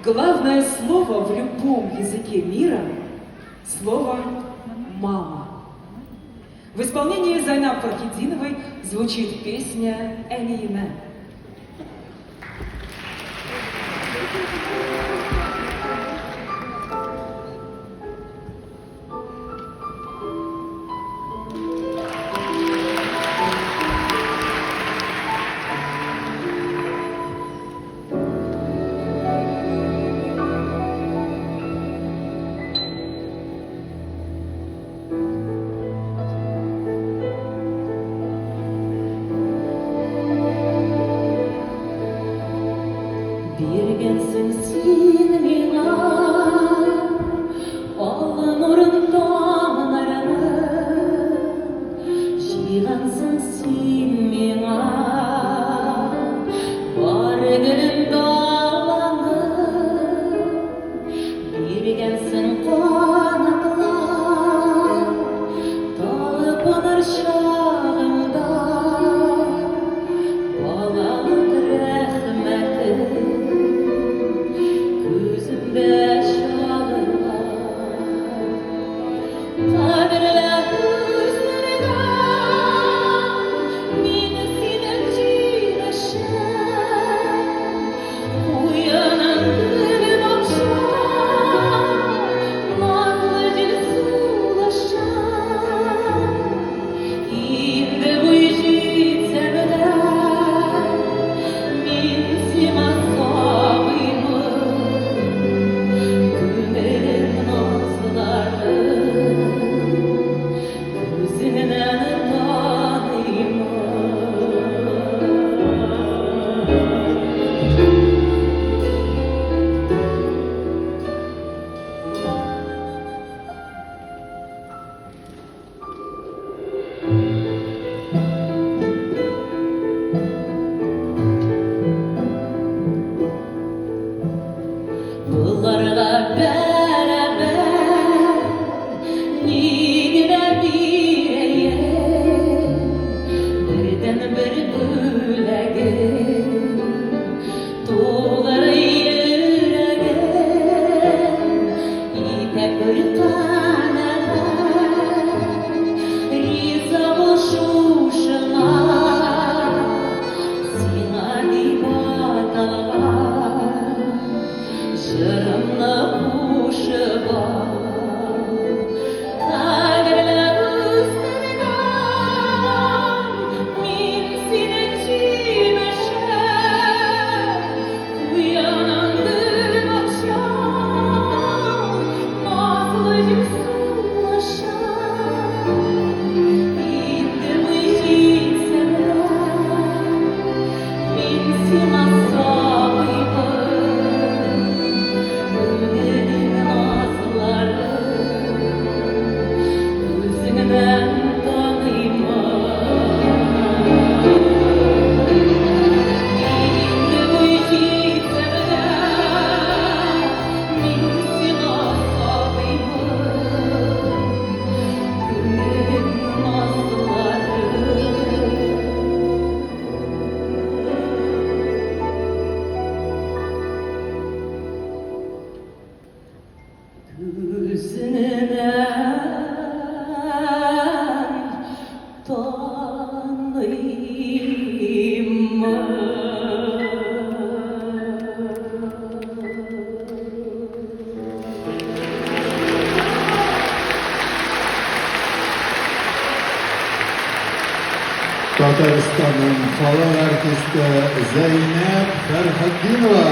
Главное слово в любом языке мира – слово «мама». В исполнении Зайнаб Фархетдиновой звучит песня «Әниемә». Биргәнсең син миңа Алла нурын таңнарны, Җыйгансың син миңа Бар гөлен даланы. Биргәнсең канатлар, Талпыныр чагымда. Балалык рәхмәте күземдә чагыла. Кадерле үстергән мин синең җимешең, Куеның гөл бакчаң, назлы җил сулышың. Инде буй җитсәм дә, мин сиңа сабыймын. Күңелем назларын күзеңнән таныймын. Боларга бәрабәр ни генә бирәем, Бердәнбер бүләгем, тулыр йөрәгем, Итә күр канәгать, риза бул шушыңа, Сиңа дип аталган җырымны кушып ал. Кадерле үстергән мин синең җимешең, Куеның гөл бакчаң, назлы җил сулышың. Инде буй җитсәм дә, мин сиңа сабыймын. Күңелем назларын күзеңнән таныймын. Инде буй җитсәм дә, мин сиңа сабыймын. Күңелем назларын күзеңнән таныймын. Татарстанның халык артисты Зәйнәб Фәрхетдинова.